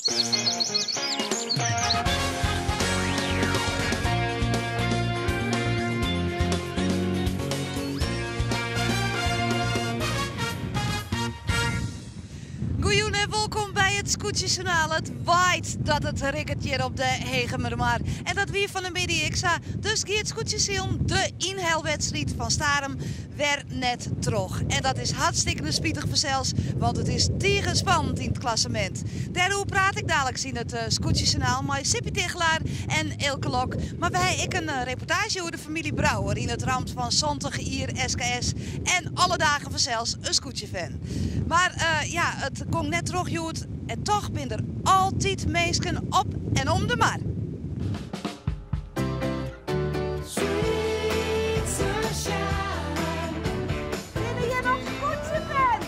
Goejûn en wolkom by it Skûtsjesjoernaal. It waait dat it rikket hjir op de Hegemermar. En dat wie fan 'e middei ek sa. Dus gie it skûtsjesilen, de ynhelwedstriid fan Starum, wer net troch. En dat is hartstikkene spitich fansels, want it is tige spannend yn it klassemint. Dêroer praat ik daliks yn it Skûtsjesjoernaal mei Sippy Tigchelaar en Eelke Lok. Mar we ha ek in reportaazje oer de famylje Brouwer yn it ramt fan 70 jier SKS en alle dagen fansels in skûtsjefan. Mar ja, it gong net troch hjoed en toch binne der altyd minsken op en om de mar. Binne hjir noch skûtsjefans?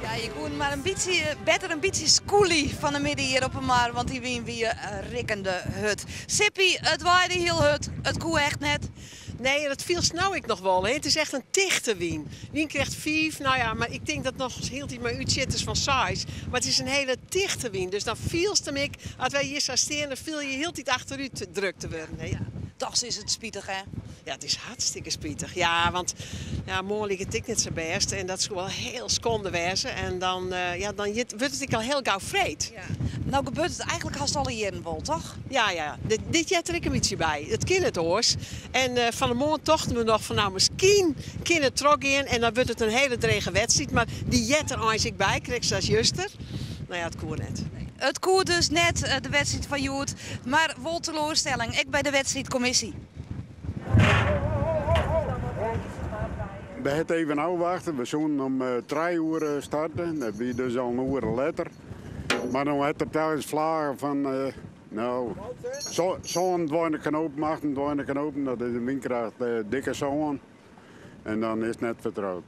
Ja, je koenen mar in bytsje better in bytsje skûlje fan 'e middei hjir op 'e mar, want dy wyn wie rikkende hurd. Sippy, it waaide hiel hurd, it koe echt net. Nee, dat fielst no ek noch wol. It is echt in tichte wyn. Wynkrêft 5, no ja, mar ik tink dat noch hieltyd mei útsjitters fan 6. Mar it is in hiele tichte wyn, dus dan fielst him ek, as wy hjir sa stean, dan fiel je hieltyd achterút drukt te wurden. Hè. Dochs is it spitich, hè? Ja, it is hartstikke spitich. Ja, want ja, moarn liket it ek net sa bêst en dat soe wol hiel skonde wêze. En dan, ja, dan wurdt it ek al hiel gau freed. Ja. No gebeurt it eigentlik hast alle jierren wol, toch? Ja, ja. Dit heart der ek in bytsje by. It kin net oars. En fan 'e moarn tochten we noch fan no, miskien kin it trochgean en dan wurdt it in hiele drege wedstriid. Mar dy heart der eins ek by, krekt sa as juster. No ja, it koe net. It koe dus net, de wedstriid fan hjoed. Mar wol teloarstelling, ek by de wedstriidkommisje. We hawwe even ôfwachte. We soenen om trije oere starte. Dat wie dus al in oere letter. Mar no hat der telkens flagen fan no, 27 knopen, 28 knopen. Dat is in wynkracht dikke sân. En dan is it net fertroud.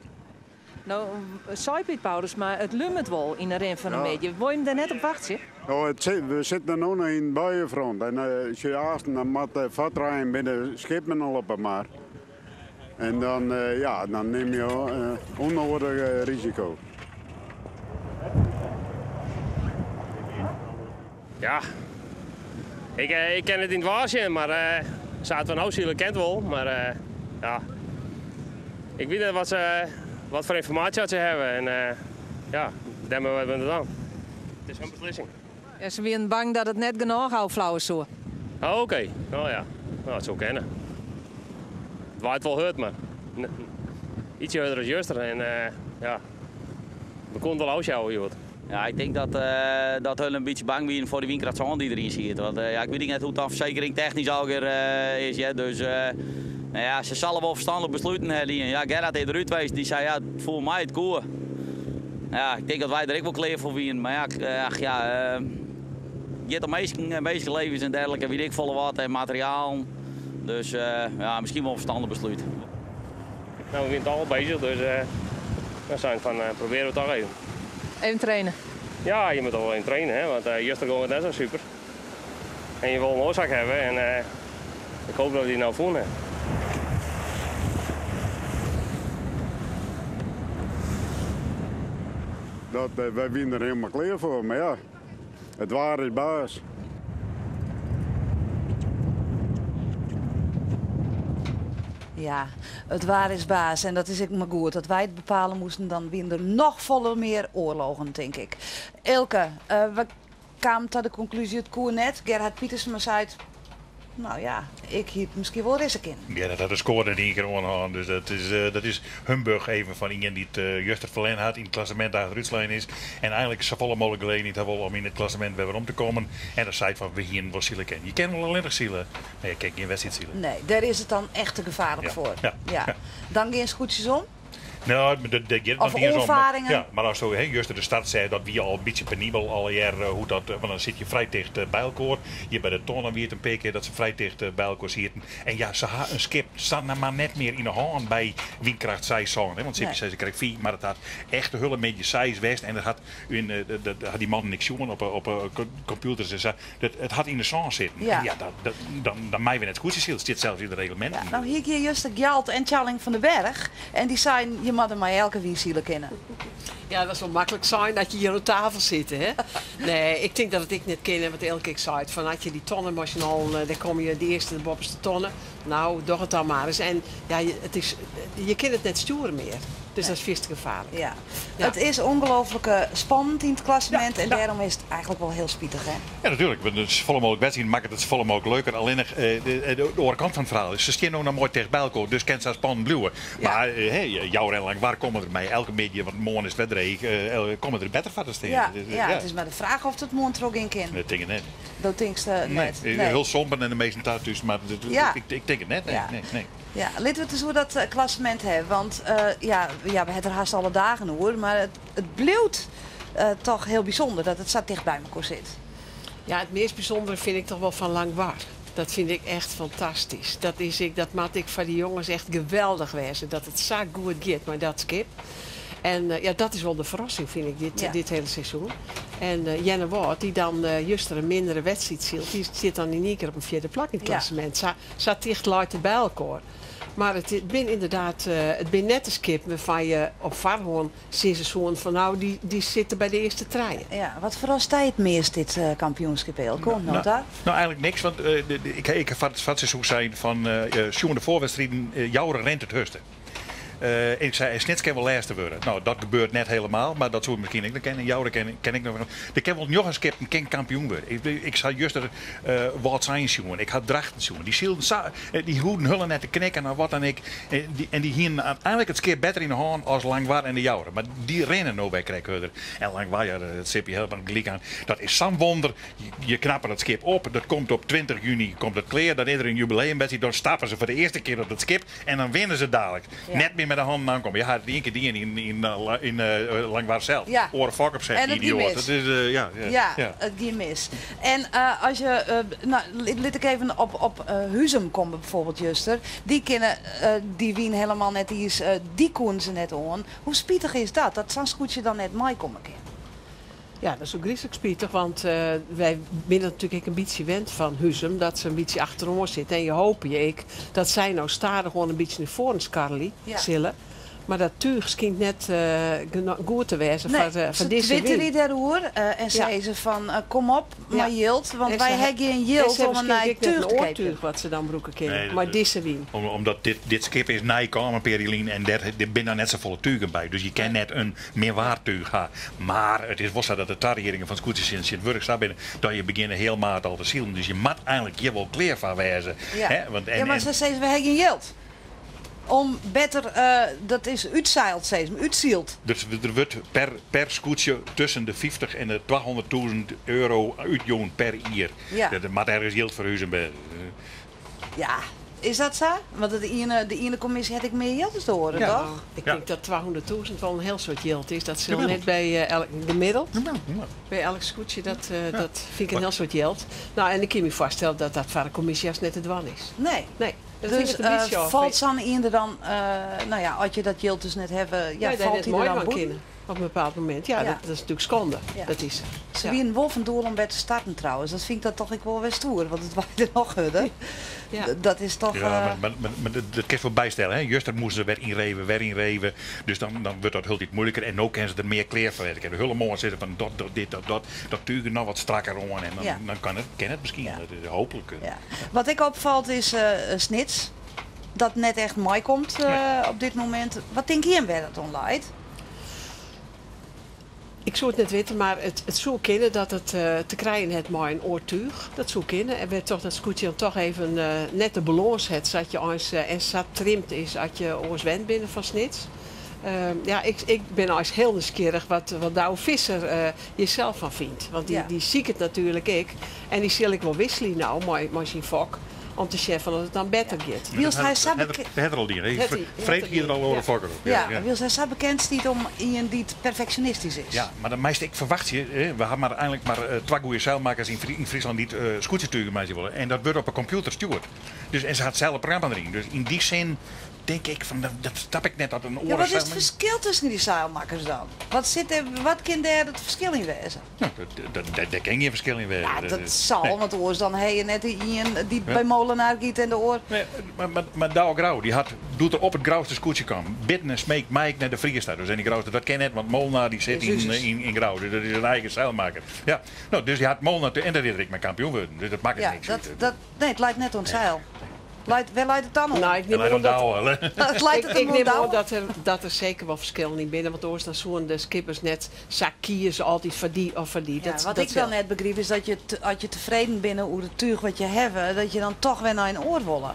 No, sei Piet Paulusma, it lumet wol yn 'e rin fan 'e middei. Wol jim dêr net op wachtsje? No, it sit, we sitte no noch yn it buienfront. En sjoch, aansten dan moat foar trijen binne de skippen al op 'e mar. En dan, ja, dan nimme je ûnnoadich risiko. Ja, ik, ik kin it yn it waar sjen, mar sa't we no sile kin it wol. Mar ja, ik wit net wat se, wat foar ynformaasje oft se hawwe en ja, dêr moatte we it dwaan. It is hun beslissing. Ja, se wienen bang dat it net genôch ôfflauwe soe. Oh, oké. No ja, no, it soe kinne. It waait wol hurd, mar ytsje hurder as juster en ja, we koene it wol ôfsjouwe hjoed. Ja, ik tink dat, dat hun in bytsje bang wienen foar dy wynkracht sân dy't deryn siet. Want ja, ik wit ek net hoe't dan fersekering technysk allegear is. Hear. Dus nou ja, se sille wol ferstanlik besluten ha. Die, ja, Gerhard is derút west, dy sei ja, it foel my, it koe. Ja, ik tink dat wy der ek wol klear foar wienen. Mar ja, ach ja, it giet om minsken, minskelevens en dergelike, wit ik folle wat en materialen. Dus ja, miskien wol in ferstannich beslút. No, we wienen toch al bezig, dus we seinen fan probearje we toch even. Even trainen? Ja, je moat toch wol even trainen, hè, want juster gong it net sa super. En je wol in oarsaak hawwe en ik hoop dat we dy no fûn ha. Dat, wy wienen der hielendal klear foar, mar ja, it waar is baas. Ja, it waar is baas en dat is ek mar goed. As wy it bepale moasten, dan wienen der noch folle mear oarlogen, tink ik. Eelke, we kamen ta de konklúzje it koe net. Gerhard Pietersma seit, Nou ja, ik hie it miskien wol risse kinnen. Ja, dat hat de skoare net ien kear oanhâlden. Dus dat is humbug even fan ien dy't juster ferlern hat, yn it klassemint achterútslein is en eigenlik safolle mooglik gelegenheid ha wol om yn it klassemint wer werom te kommen. En dan seit fan, we hienen wol sile kinnen. Je kinne wol allinnich sile, mar je kinne gjin wedstriid sile. Nee, dêr is it dan echt te gefaarlik foar. Ja. Dan gean skûtsjes om? No, dêr giet it Of noch niet eens om. oanfaringen. Ja, mar asto, hè, juster de start sei, dat wie al in bytsje penibel allegear, hoe dat, want dan sit je frij ticht by elkoar. Hjir by de tonnen wie it in pear kear dat se frij ticht by elkoar sieten. En ja, se ha in skip sa mar net mear yn 'e hân by wynkracht seis sân, hè, want Sippy sei se krekt fiif, mar it hat echt de hiele middei seis west en dat hat yn, dat ha dy mannen ek sjoen op 'e kompjûters en sa. Dat, it hat yn de sân sitten. Ja. En ja, dat, dat, dan, dan meie we net skûtsjesile. It stiet sels yn de regleminten. Ja, no hie ik hjir juster Gjalt en Tjalling van den Berg en dy seinen, je moatte mei elke wyn sile kinne. Ja, dat is wol maklik sein dat je hjir oan tafel sitte, hè? Nee, ik tink dat it ek net kin en wat Eelke ek seit, fan as je dy tonne mei syn allen, dêr komme je de earste en de boppeste tonne, no, doch it dan mar ris. En ja, it is, je kinne it net stjoere mear, dus dat is fierste gefaarlik. Ja. Ja. It is ongelooflik spannend yn it klassemint en Ja. dêrom is it eigentlik wol hiel spitich, hè? Ja, natuerlik. Want it safolle mooglik wedstriden makket it safolle mooglik leuker. Allinnich de oare kant fan it ferhaal is, se stean no noch moai ticht by elkoar, dus kin it sa spannend bliuwe. Mar Joure en Langwar komme der mei elke middei, want moarn is it wer dreech, komme der better foar te stean. Ja, ja, it is mar de fraach oft it moarn trochgean kin. Dat tink ik net. Do tinkst net? Nee, hiel somber en de measten ta thús, mar ik tink it net. Nee, nee, nee. Ja, litte we it ris oer dat klassemint hawwe, want ja, we hawwe it der hast alle dagen oer, mar it bliuwt toch hiel bysûnder dat it sa ticht by mekoar sit. Ja, it meast bysûndere fyn ik toch wol fan Langwar. Dat fyn ik echt fantastysk. Dat is ek, dat moat ek foar dy jonges echt geweldich wêze, dat it sa goed giet mei dat skip. En ja, dat is wol de ferrassing, fyn ik, dit hiele seizoen. En Earnewâld, dy't dan juster in mindere wedstriid sylt, dy stiet dan yn ien kear op in fjirde plak yn it klassemint. Sa ticht leit it by elkoar. Mar it bin ynderdaad, it bin net de skippen wêrfan je op foarhân sizze soenen fan nou, dy sitte by de earste trije. Ja, wat ferrast dy it meast dit kampioenskip, Eelke, oant no ta? No, eigenlik niks, want ik ha foar it seizoen sein fan sjoen de foarwedstriden, Joure rint it hurdste. En ik sei, Snits kin wol lêste wurde. No, dat gebeurt net helemaal, mar dat soe miskien ek noch kinne. Joure kin ek noch. Der kin wol njoggen skippen kin kampioen wurde. Ik ha juster Wâldsein sjoen, ik ha Drachten sjoen. Dy sylden sa, dy hoeden hulle net te knikken of wat dan ek. En dy hienen uiteindlik it skip better yn de hân as Langwar en de Joure. Mar dy rinne no wer krekt hurder. En Langwar, ja, dat Sippy helemaal gelyk aan. Dat is sa'n wonder. Je knappe dat skip op, dat komt op 20 juny komt it klear. Dan is der in jubileumwedstriid, dan stappe se foar de earste kear op it skip en dan winne se dalik. Net mear mei de hannen oankomme. Je ha it ien kear dien yn Langwar sels. Oare fok opset, En it gie idioat. mis. Dat is, ja, ja, Ja, ja. it gie mis. En as je, no, lit ik even op Huzum komme bijvoorbeeld juster. Dy kinne dy wyn helemaal net iens, dy koenen se net oan. Hoe spitich is dat, dat sa'n skûtsje dan net meikomme kin? Ja, dat is ôfgryslik spitich, want wy binne natuerlik ek in bytsje wend fan Huzum, dat se in bytsje achteroan sitte. En je hoopje ek dat sy no stadichoan in bytsje nei foaren skarrelje sille. Mar dat túch skynt net goed te wêzen Nee, foar se dizze wyn. twitterje dêroer en sizze fan kom op mei jild, want En wy se ha gjin en jild se om in hawwe nij wierskynlik ek net túch in te oar keapjen. túch wat se dan brûke kinne Nee, mei dizze wyn. Omdat dit skip is nij kaam in pear jier lyn en dêr binne noch net safolle tugen by. Dus je kinne net in mearwaartúch ha. Mar it is wol sa dat de tariedingen fan it skûtsjesilen tsjintwurdich sa binne dat je begjinne heal maart al te silen. Dus je moat eigenlik hjir wol klear foar wêze. Hè? Want, en, Ja, mar en se sizze we ha gjin jild. Om better, dat is útseild, sizze se, útsyld. Der wurdt per skûtsje tusken de 50 en de 200.000 euro útjûn per jier. Der moat ergens jild foar Huzum wêze. Ja, is dat sa? Want de iene kommisje hat ek mear jild as de oare, Ja. toch? Ik Ja. tink dat 200.000 wol in hiel soad jild is. Dat sil Gemiddeld. net by elk gemiddeld. Gemiddeld, ja. By elk skûtsje, dat fyn ik in Maar hiel soad jild. Nou, en ik kin my foarstelle dat dat foar de kommisje hast net te dwaan is. Nee. Nee. Dat Dus, hinget in bytsje ôf. falt sa'n ien der dan, nou ja, as je dat jild dus net hawwe, ja, Ja, dat je falt net die der dan meidwaan bûten? kinne op in bepaald momint. Ja, dat is natuerlik skande. Dat is, Se ja. wienen wol fan doel om wer te starten trouwens. Dat fyn ik dat toch ek wol wer stoer, want it waait der noch hurder. Dat is toch, Ja, mar dat kinst wol bystelle. Hè? Juster moasten se wer ynreven, wer ynreven. Dus dan wurdt dat hieltyd moeilijker. En no kinne se der mear klear foar. Ik ha de hiele moarn sizze fan dat, dat, dit, dat, dat. Dat tugen noch wat strakker oan. En dan kin it miskien. Dat is hooplik. Wat ek opfalt is Snits. Dat net echt meikomt op dit momint. Wat tinke jim wêr dat oan leit? Ik soe it net witte, mar it soe kinne dat it te krijen hat mei in oar túch. Dat soe kinne. En wêrtroch dat skûtsje dan toch even net de balâns hat sa't je eins en sa trimd is as je oars wend binne fan Snits. Ja, ik bin eins hiel nijsgjirrich wat Douwe Visser hjir sels fan fynt. Want dy siket natuerlik ek en dy sil ek wol wikselje no mei syn fok om te sjen fan oft it dan better giet. Wylst hy sa Dat hat er al dien. Freed hie er al oare fokker op. Ja, wylst hy sa bekend stiet om ien dy't perfeksjonistysk is. Ja, mar dan meist ek ferwachtsje, we ha mar einlik mar twa goede seilmakkers yn Fryslân dy't skûtsjetugen meitsje wolle. En dat wurdt op 'e kompjûter stjoerd. Dus, en se hat sels it programma deryn. Dus yn dy sin tink ik fan, dat snap ik net dat in oare Ja, wat is it ferskil tusken dy seilmakkers dan? Wat sit dêr, wat kin dêr it ferskil yn wêze? No, dêr kin gjin ferskil yn wêze. Ja, dat sil, want oars dan ha je net de ien dy't by Molenaar giet en de oar. Nee, mar Douwe Grou, dy hat, doe't er op it Grouster skûtsje kaam, bidden en smeekt mei ik nei de Fries ta. Dus en dy Grouster, dat kin net, want Molenaar dy sit yn Grou, dus dat is in eigen seilmakker. Ja, no, dus dy hat Molenaar en dêr is er ek mei kampioen wurden, dus dat makket niks út. Nee, it leit net oan it seil. Leit, wêr leit it dan oan? Nou, ik nim oan dat, Leit it ik nim oan dat der seker wol ferskillen yn binne, want oars dan soenen de skippers net sa kieze altyd foar dy of foar dy. Ja, wat ik dan net begryp is dat je, as je tefreden binne oer it túch wat je hawwe, dat je dan toch wer nei in oar wolle.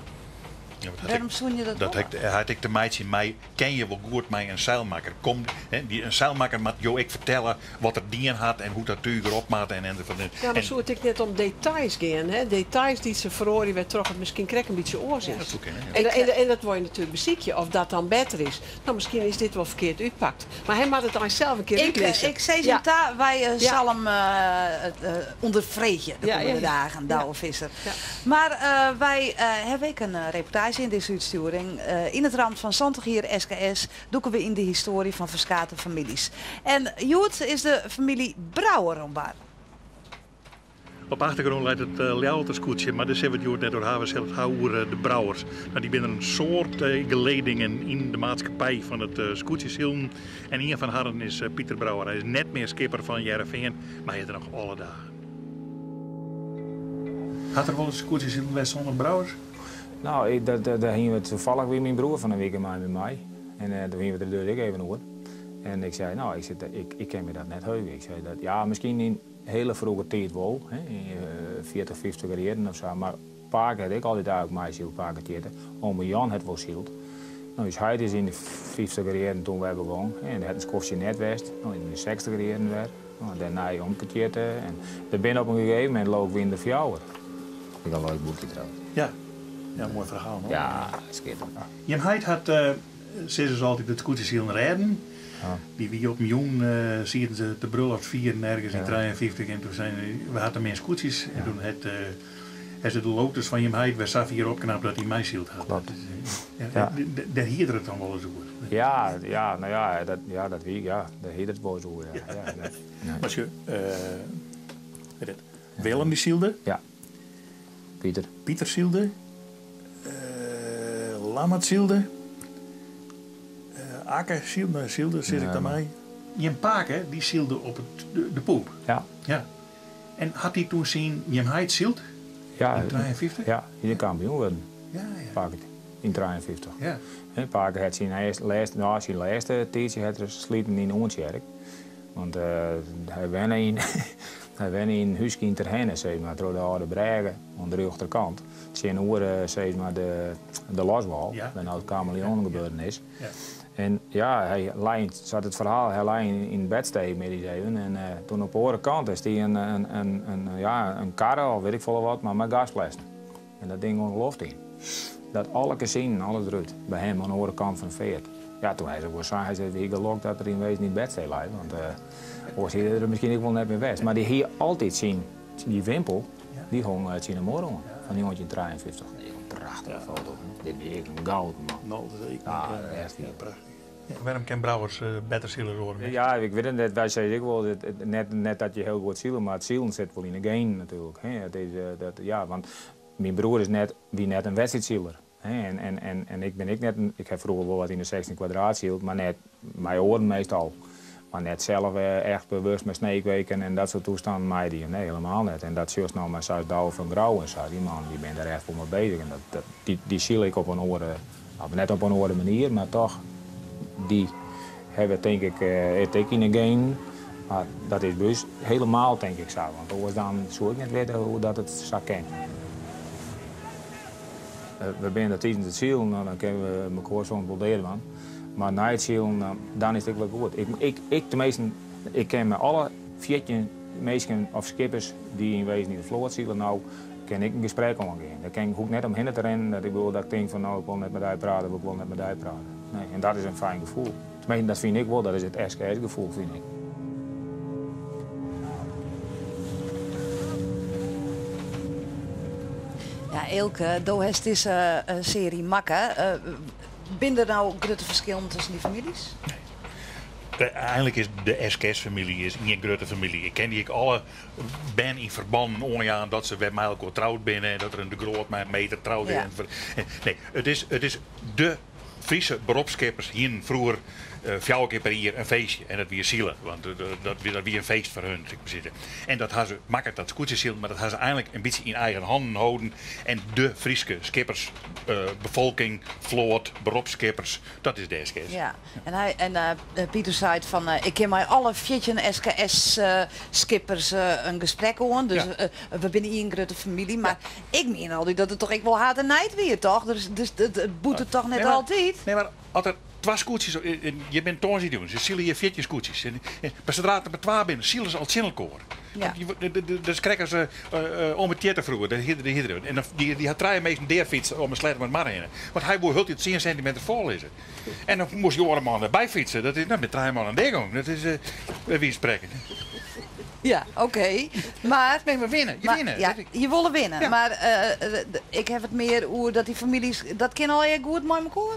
Ja, dat Wêrom soene je dat dat wolle? hat ek te meitsjen mei, ken je wol goed mei in seilmakker? Kom, hè, dy, in seilmakker moat jo ek fertelle wat er dien hat en hoe't dat túch derop moat en enzovoort. Ja, mar soe it ek net om details gean, hè? Details dy't se feroarje wêrtroch it miskien krekt in bytsje oars is. Dat soe kinne, ja. En dat wol je natuerlik besykje, oft dat dan better is. No, miskien is dit wol ferkeard útpakt. Mar hy moat it eins sels in kear útlizze. Ik sis him ta, wy sille him ûnderfreegje de kommende dagen, Douwe Visser. Mar wy hawwe ek in reportaazje yn dizze útstjoering. Yn it ramt fan 70 jier SKS dûke we yn de histoarje fan ferskate famyljes. En hjoed is de famylje Brouwer oan bar. Op de achtergrûn leit it Ljouwerter skûtsje, mar dêr sille we it hjoed net oer hawwe. We sille it hawwe oer de Brouwers. No, dy binne in soad geledingen yn de maatskippij fan it skûtsjesilen. En ien fan harren is Pieter Brouwer. Hy is net mear skipper fan Hearrenfean, mar hy is der noch alle dagen. Hat der wolris skûtsjesilen west sûnder Brouwers? No, dêr hiene we it toevallig wie myn broer fan 'e wike mei my mei. En doe hiene we it der dus ek even oer. En ik sei, no, ik, ik kin my dat net heuge. Ik sei dat, ja, miskien yn hele froege tiid wol, hè, yn 40, fyftiger jierren of sa, mar pake hat ek altyd eigentlik meisyld, pake Tjitte. Ome Jan hat wol syld. No, ús heit is yn de fyftiger jierren toen wer begûn, hè, en der hat in skoftsje net west, no, yn de sechstiger jierren wer. No, en dêrnei omke Tjitte en der binne op in gegeven momint leau ik wiene der fjouwer. Ek in leuk boekje trouwens. Ja, ja, moai ferhaal, no. Ja, skitterend. Jim heit hat Sizze se altyd it skûtsjesilen rêden. Dy wie op in jûn, sieten se te brulloft fieren ergens yn 53 en toen seinen se, we ha te min skûtsjes. En toen hat ha se de Lotus fan jim heit wer safier opknapt dat hy meisyld hat. Klopt. Ja, dêr hie er it dan wolris oer. Ja, ja, no ja, dat, ja, dat wie, ja, dêr hie er it wolris oer, ja. Ja, ja. Mar sjoch, weet it, Willem dy sylde. Ja. Pieter. Pieter sylde. Lammert sylde. Akke sylde, nee, sylde sis ik dan mei. Jim pake dy sylde op it, de poep. Ja. Ja. En hat dy toen syn jim heit syld? Ja. Yn 53? Ja, hy is kampioen wurden. Ja, ja. Pake yn 53. Ja. Pake hat syn lêste, no, syn lêste tiidsje hat er sliten yn Oentsjerk. Want hy wenne yn hy wenne yn in húske yn Terherne, sis mar, troch de âlde brêge oan de rjochterkant, tsjinoer sis mar de de loswâl, wêr no it Kameleon gebeuren is. En ja, hy lei, sa't it ferhaal, hy lei yn it bedstee middeis even en toen op de oare kant dêr stie in in ja, in karre of wit ik folle wat, mar mei gasflessen. En dat ding gong de loft yn. Dat alle kezinen, alles derút, by him oan de oare kant fan de feart. Ja, toen hy se wol sein, hy sei, it wie gelok dat er yn wezen yn it bedstee lei, want oars hie er der miskien ek wol net mear west. Mar dy hie altyd syn, dy wimpel, dy hong tsjin de muorre oan, fan 1953. In prachtige foto. Dit wie ek in gouden man. No, dat is ek Ja, echt wie prachtich. Wêrom kin Brouwers better sile as oaren? Ja, ik wit it net. Wy sizze ek wol, net, net dat je hiel goed sile, mar it silen sit wol yn de genen natuerlik. Hè. It is, dat, ja, want myn broer is net, wie net in wedstriidsiler. Hè. En, en, en, en ik bin ek net in, ik ha froeger wol wat yn de 16 kwadraat syld, mar net mei oaren meastal. Mar net sels echt bewust mei sneekweken en dat soart toestannen meidien. Nee, helemaal net. En dat sjochst no mei sa as Douwe van Grou en sa. Dy mannen dy binne dêr echt wol mei bezich. En dat, dat, dy, dy sile ek op in oare, of net op in oare manier, mar toch, dy hawwe tink ik it ek yn de genen. Mar dat is by ús helemaal tink ik sa, want oars dan soe ik net witte hoe dat it sa kin. We binne der tidens it silen, dan kinne we mekoar soms wol deadwaan. Mar nei it silen, dan is it ek wer goed. Ik, ik teminsten, ik kin mei alle 14 minsken of skippers dy't yn wezen yn de float sile no, kin ik in gesprek oangean. Dêr kin, hoech ik net omhinne te rinnen, dat ik bedoel dat ik tink fan no ik wol net mei dy prate of ik wol net mei dy prate. Nee, en dat is in fijn gefoel. Teminsten, dat fyn ik wol, dat is it SKS-gefoel fyn ik. Ja, Eelke, do hast dizze searje makke. Binne der no grutte ferskillen tusken dy famyljes? Nee. Eigenlik is de SKS-famylje is ien grutte famylje. Ik kin dy ek alle bern yn ferbannen oanjaan dat se wer mei elkoar troud binne en dat der in De Groot mei in Meeter troud is. Nee, it is de Friese beropsskippers hienen froeger fjouwer kear per jier in feestje en dat wie sile, want dat wie in feest foar hun, sil ik mar sizze. En dat ha se makke, dat skûtsjesilen, mar dat ha se eigenlik in bytsje yn eigen hannen holden. En de Fryske skippers, befolking, float, beropsskippers, dat is de SKS. Ja, en hy, en Pieter seit fan ik kin mei alle 14 SKS-skippers in gesprek oan, dus we binne ien grutte famylje. Mar ik mien altyd dat it toch ek wol haat en nijd wie, toch? Dus it boete toch net altyd? Nee, mar as der twa skûtsjes, je binne tongersdeitejûn, se sile hjir 14 skûtsjes. Mar sadra't der mar twa binne, sile se al tsjin elkoar. Dat is krekt as om it tjitte froeger. En dy hat trije minsken deafytst om 'e Sleattemermar hinne. Want hy woe hieltyd tsien sintimeter foar lizze. En dan moast dy oare man derby fytse. Dat is, no, met trije man in deagong. Dat is by wize fan sprekken. Ja, oké. Mar. Nee, mar winne. Je winne. Ja, je wolle winne. Mar ik haw it mear oer dat dy famyljes, dat kin allegear goed mei mekoar?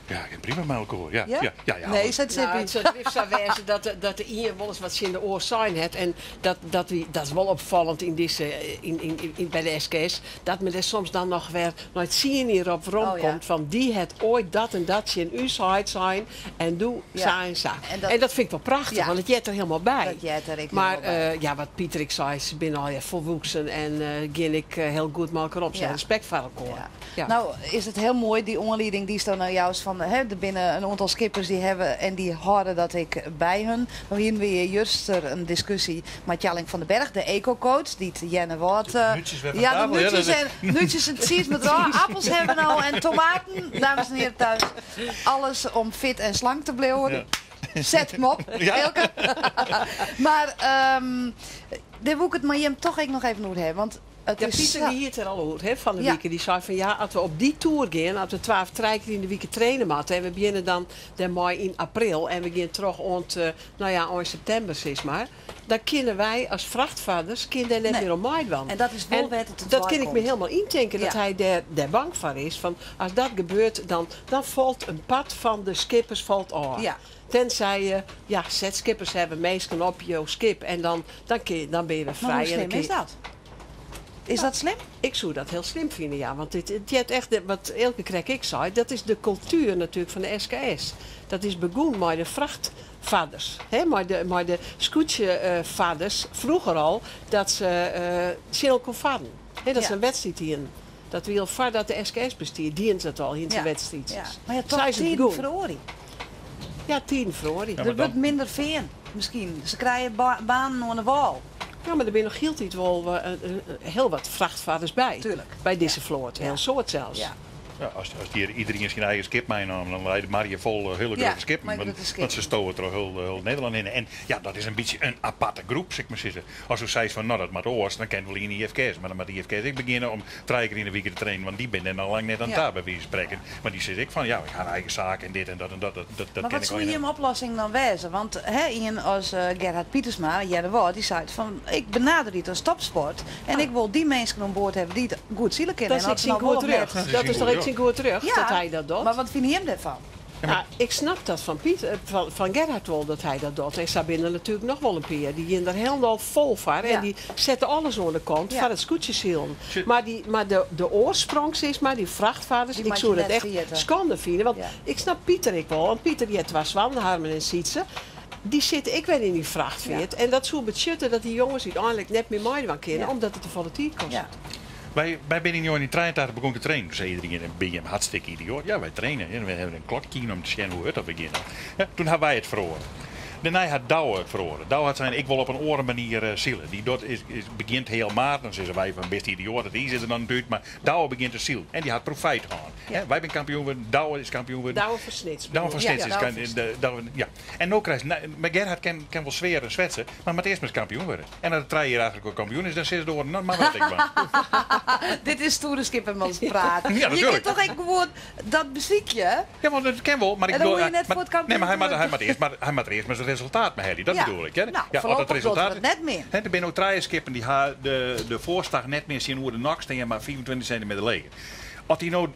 Ja, kin prima mei elkoar. Ja, ja? Ja, ja, Nee, seit Nou, Sippy. it sil grif sa wêze dat de ien wolris wat tsjin de oar sein hat. En dat, dat, wie, dat is wol opfallend yn dizze, yn, yn, yn, by de SKS. Dat men dêr soms dan noch wer nei tsien jier op werom Oh, ja. komt. Fan dy hat oait dat en dat tsjin ús heit sein en doe Ja. sa en sa. En dat- En dat fyn ik wol prachtich, Ja. want it heart der hielendal by. Dat heart der ek Mar hielendal by. ja, wat Pieter ek sei, se binne allegear folwoeksen en gean ek hiel goed mei elkoar op. Se Ja. ha respekt foar elkoar. Ja. Ja. Nou is it hiel moai, dy oanlieding dy'tsto no joust fan, hè, der binne in oantal skippers dy hawwe en dy hâlde dat ek by hun. No hiene we hjir juster in diskusje mei Tjalling van den Berg, de eco-coach, dy't Earnewâld, De nútsjes wer fan ja, de tafel, ja, nútsjes dat en nútsjes en tsiis met rauwe appels hawwe we no en tomaten, dames en heren thuis. Alles om fit en slank te bliuwen. Ja. Set him op, Ja. Eelke. Mar dêr woe ik it mei jim toch ek noch even oer hawwe, want it Ja, is Pieter sa die hie it der al oer, hè, fan de Ja. wike. Dy sei fan ja, as we op dy toer gean, as we twa of trije kear yn de wike traine moatte en we begjinne dan dêrmei yn april en we gean troch oant, no ja, ein septimber sis mar, dan kinne wy as frachtfarders kin dêr net Nee. mear oan meidwaan. En dat is wol En wêr't it dat kin ik my weikomt. hielendal yntinke, dat Ja. hy dêr bang foar is. Fan as dat gebeurt, dan falt in part fan de skippers falt ôf. Ja. Tenzij je, ja, setskippers hawwe minsken op jo skip en dan, dan, kin, dan bin je wer Mar hoe frij. En dan slim kin is dat? Is dat slim? Ik soe dat hiel slim fine, ja. Want it heart echt, wat Eelke krekt ek sei, dat is de kultuer natuerlik fan de SKS. Dat is begûn mei de frachtfarders, hè, mei de skûtsjefarders froeger al, dat se tsjin elkoar farden. Hè, dat Ja. se in wedstriid hienen. Dat wie al foardat de SKS bestie, dienen se dat al, hienen se Ja. wedstriidsjes. Ja. Mar ja, toch Sa is it tiden begûn. feroarje. Ja, tiden feroarje. Ja, maar Der wurdt dan- minder fearn, miskien. Se krije banen oan de wâl. Ja, mar der binne noch hieltyd wol hiel wat frachtfarders by. Tuurlijk. By dizze float, Ja. hiel soad sels. Ja. Ja, as hjir iderien syn eigen skip meinaam, dan leit de mar hjir fol hiele Ja, grutte skippen. mei Want grutte skippen. ze stowe troch hiel Nederlân hinne. En ja, dat is in bytsje in aparte groep, sil ik mar sizze. As do seist fan, no, dat moat oars, dan kin it wol yn de IFKS. Mar dan moat de IFKS ek begjinne om trije kear yn de wike te trainen, want dy binne der noch lang net oan Ja. ta, by wize fan sprekken. Want dy sizze ek fan, ja, ik ha in eigen saak en dit en dat en dat. Dat, dat Mar kin wat ik soe allegear jim net. oplossing dan wêze? Want hè, ien as Gerhard Pietersma, Earnewâld, dy seit fan, ik benader it as topsport en ik wol dy minsken oan board hawwe dy't goed sile kinne. Dat is En ek as se syn nou wol goed of net. rjocht. Dat is Dat syn is toch goed ek syn goed rjocht Ja, dat hy dat docht? Mar wat fine jim dêrfan? Ja, ik snap dat fan Piet, fan Gerhard wol dat hy dat docht. En sa binne der natuerlik noch wol in pear. Dy gean der hielendal fol foar en Ja. dy sette alles oan de kant Ja. foar it skûtsjesilen. Sjoch. Mar de oarsprong, sis mar, dy frachtfarders, Dy ik moat soe je dat net echt ferjitte. skande fine. Want Ja. ik snap Pieter ek wol. Want Pieter dy hat twa soannen, Harmen en Sietse. Dy sitte ek wer yn dy frachtfeart. Ja. En dat soe betsjutte dat dy jonges úteinlik net mear meidwaan kinne, Ja. omdat it te folle tiid kostet. Ja. Wy binne yn 1983 begûn te trainen. Toen sei iderien, bin jim hartstikke idioat? Ja, wy traine. Ja, we hawwe in klokje om te sjen hoe hurd dat we geane. Ja, toen hawwe wy it feroare. Dêrnei hat Douwe it feroare. Douwe hat sein, ik wol op in oare manier sile. Dy docht is, is, begjint heal maart, dan sizze wy fan bist idioat, it iis is der noch net út, mar Douwe begjint te silen en dy hat profijt hân. Hè, wy binne kampioen wurden, Douwe is kampioen wurden. Douwe fan Snits. Douwe fan Snits Ja, is Douwe kan- fan de, Douwe, ja. En no krijst, mar Gerhard kin, kin wol sweare en swetse, mar moat earst mar ris kampioen wurde. En as er 3 jier achter elkoar kampioen is, dan sizze de oaren, no, mar wat ik dwaan. Dit is stoere skippermanspraat. Ja, Je natuurlijk. kunt toch ek gewoan dat besykje? Ja, want dat kin wol, mar ik En dan bedoel, hoech je net maar- foar it kampioen Nee, maar hy te moat, hy wurden. moat earst mar, hy moat earst mar it resultaat mei helje. Dat Ja. bedoel ik. Hè. Nou, ja, as dat foarlopich docht resultaat er it net mear. Hè, der binne no 3 skippen dy't ha de foarstach net mear tsjinoer de nok stean, mar 25 sentimeter leger. As dy no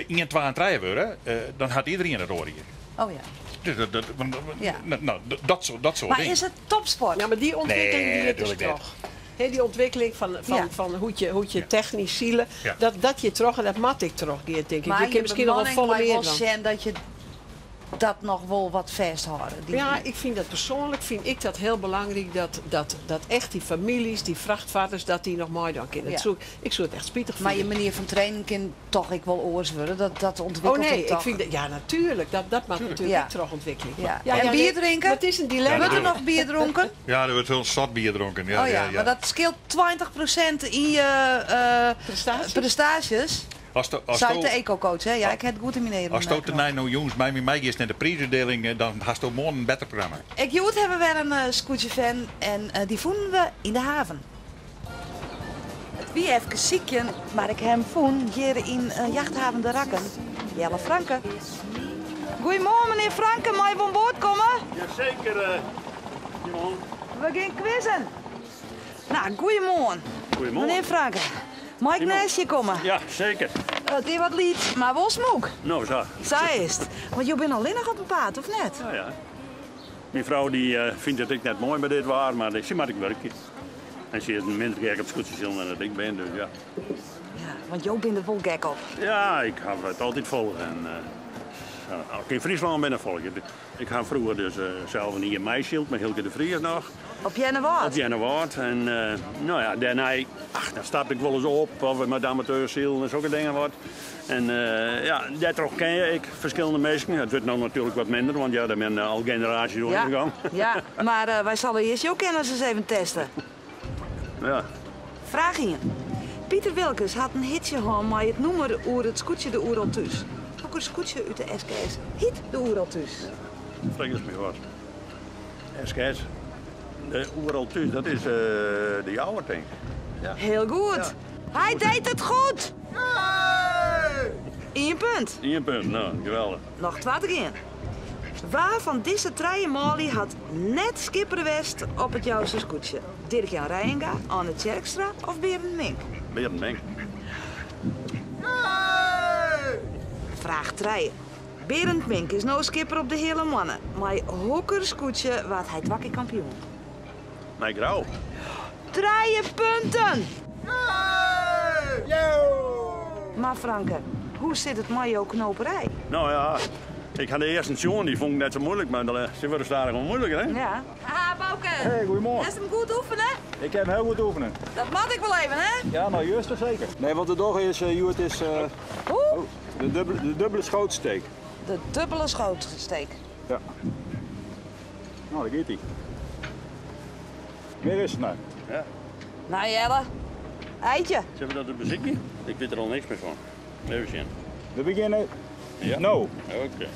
1, 2 en 3 wurde, dan hat iderien it oare jier. Oh ja. Dus dat, dat, want, Ja. nou, nou, dat soort, dat soort Maar dingen. is het topsport? Ja, maar die ontwikkeling Nee, die het dus natuurlijk net. toch. Hè, die ontwikkeling Ja. van hoe je technisch zielen, Ja. dat je terug en dat mat ik terug, denk ik. Maar je kunt misschien nog wel bemanning volle blijft meer wel dan. zien dat je dat nog wel wat vasthouden. Die Ja, ik vind dat persoonlijk vind ik dat heel belangrijk dat echt die families, die vrachtvaarders, dat die nog mooi dan kunnen. Ja. Ik zou het echt spijtig Maar je vinden. manier van trainen kan toch ik wel oors worden. Dat ontwikkelt Oh nee, het ik toch. vind dat, ja natuurlijk, dat maakt natuurlijk Ja. ook terug ontwikkeling. Ja. En bier drinken? Maar het is een dilemma. Ja, Wordt er natuurlijk. nog bier dronken? Ja, er wordt heel zat bier dronken. Ja, oh ja, ja, ja. maar dat scheelt 20% in je Prestaties? prestaties. Als de, als Zei de- de eco-coach, hè? Ja, ik heb het goed in mijn Nederland. Als het de nou jongens bij mij is naar de prijsuitdeling, dan hast du morgen een beter programma. Ik Joet hebben we weer een scootje-fan en die vonden we in de haven. Het wie even ziekje, maar ik hem voen hier in jachthaven de Rakken. Jelle Franke. Goedemorgen meneer Franke, mag je aan boord komen? Jazeker, jongen. We gaan quizzen. Nou, goedemorgen. Goedemorgen. Meneer Franke, mag ik Goedemorgen. naast je komen? Ja, zeker. Het is wat liet, maar wel smoek. Nou, zo. Zij is het. Want je bent alleen nog op een paard, of net? Ja, ja. Mijn vrouw die, vindt het ik net mooi met dit waar, maar ik zie maar ik werk. En ze is minder gek op scootjes dan dat ik ben, dus ja. Ja, want jou bent er wel gek op. Ja, ik hou het altijd vol. En, als ik in Friesland ben, dan volg ik het. Ik ga vroeger dus zelf een IMI-schild met Hilke de Vries nog. Op Jennewaard? Op Jennewaard. En nou ja, daarna, ach, dan stap ik wel eens op, of met amateurziel en zulke dingen wat. En ja, daardoor ken ik verschillende mensen. Het wordt nou natuurlijk wat minder, want ja, daar ben al generaties door Ja, gegaan. ja, maar wij zullen eerst jouw kennis eens even testen. Ja. Vraag 1. Pieter Wilkes had een hitje gehad, maar het noemer oer het scootje de oer al thuis. Ook een scootje uit de SKS hit de oer al thuis. Vraag eens me wat. SKS, de oer al thuis, dat is de jouwe, denk ik. Ja. Heel goed. Ja. Hij deed het goed. 1 punt. 1 punt, nou, geweldig. Nog 20 in. Waar van deze treien Mali had net skipper West op het jouwste scootje? Dirk-Jan Reijenga, Anne Tjerkstra of Berend Mink? Berend Mink. Vraag 3. Berend Mink is nou skipper op de hele mannen. Maar hokker scootje waard hij twakkie kampioen. Mijn grauw. 3 punten! Maar Franke, hoe zit het met jouw knoperij? Nou ja, ik had de eerste tune, die vond ik net zo moeilijk, maar ze worden stadig wel moeilijker, hè? Ja. Ah, Bouke. Hey, goedemorgen. Is hem goed oefenen? Ik heb heel goed oefenen. Dat mag ik wel even, hè? Ja, nou juist dat zeker. Nee, wat de dog is, Joert, is Hoe? oh, de dubbele schootsteek. De dubbele schootsteek. Ja. Nou, daar gaat ie. Meer is het nou. Ja. Nou Jelle, eitje. Zullen we dat een muziekje? Ik weet er al niks meer van. Even zien. We beginnen Ja. nou. Oké.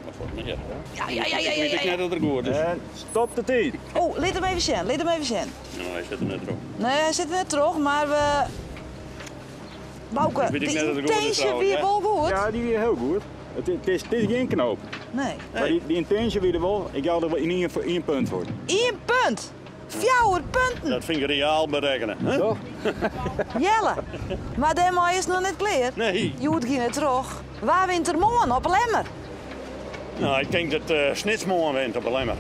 Wat voor meer? Ja, ja, ja, ja, Ik weet ja, ja. net dat het goed is. En stop de tijd. Oh, laat hem even zien, laat hem even zien. Nou, hij zit er net erop. Nee, hij zit er net terug, maar we... Bouke, Ik weet de niet dat het goed is intentie trouwens, weer hè? wel goed. Ja, die weer heel goed. Het is geen knoop. Nee. Maar die intentie weer wel, ik jou er wel in één punt voor. 1 punt. 4 punten. Dat vind ik reaal berekenen. Hè? Toch? Jelle, maar daarmee is nog net klaar. Nee. Je moet geen terug. Waar wint er morgen op Lemmer? Nou, ik denk dat Snits morgen wint op Lemmer.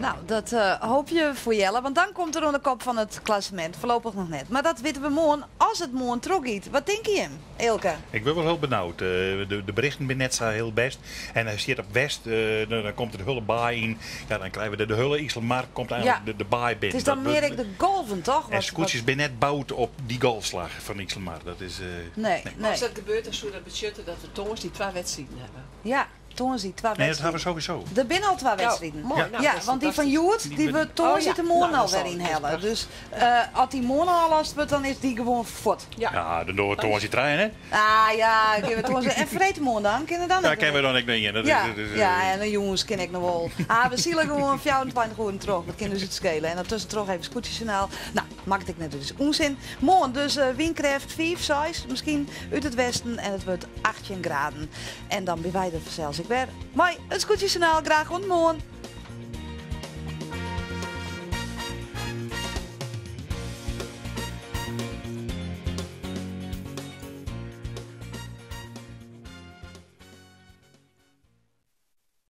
Nou, dat eh, hoopje foar Jelle, want dan komt er oan de kop fan it klassemint. Foarlopich noch net. Mar dat witte we moarn, as it moarn trochgiet. Wat tinke jim, Eelke? Ik wurd wol hiel benaud. De berichten binne net sa hiel bêst. En hy stiet op West, dan komt der de hiele baai yn. Ja, dan krije we de hiele Iselmar komt eigentlik de baai binnen. It is dan mear ek de golven, toch? En skûtsjes binne net boud op dy golfslach fan Iselmar. Dat is, Nee, nee. As dat gebeurt, dan soe dat betsjutte dat we tongersdei twa wedstriden hawwe. Ja. Tongersdei twa Nee, dat wedstriden. hawwe we sowieso. Der binne al twa wedstriden. Moai, nou, Ja, dat is want dy fan fantastysk. hjoed, dy wurdt tongersdeitemoarn Oh ja. al wer ynhelle. Dus as dy moarn ôflast wurdt, dan is dy gewoan fuort. Ja, dan dogge we tongersdei trije, hè? Ah ja, kinne we tongersdei. En freedtemoarn dan? Kinne dan Ja, ek kinne we dan ek noch ien. Dat Ja, is, dat is, ja, en de jûns kin ek noch wol. Ah, we sile gewoan 24 oeren troch. Dat kin ús it skele. En dan tuskentroch even skûtsjesjoernaal. Nou, makket ek net út, is ûnsin. Moarn dus wynkrêft 5, 6 miskien út it westen en it wurdt 18 graden. En dan binne wy der fansels ek wer mei it skûtsjesjoernaal. Graach oant moarn.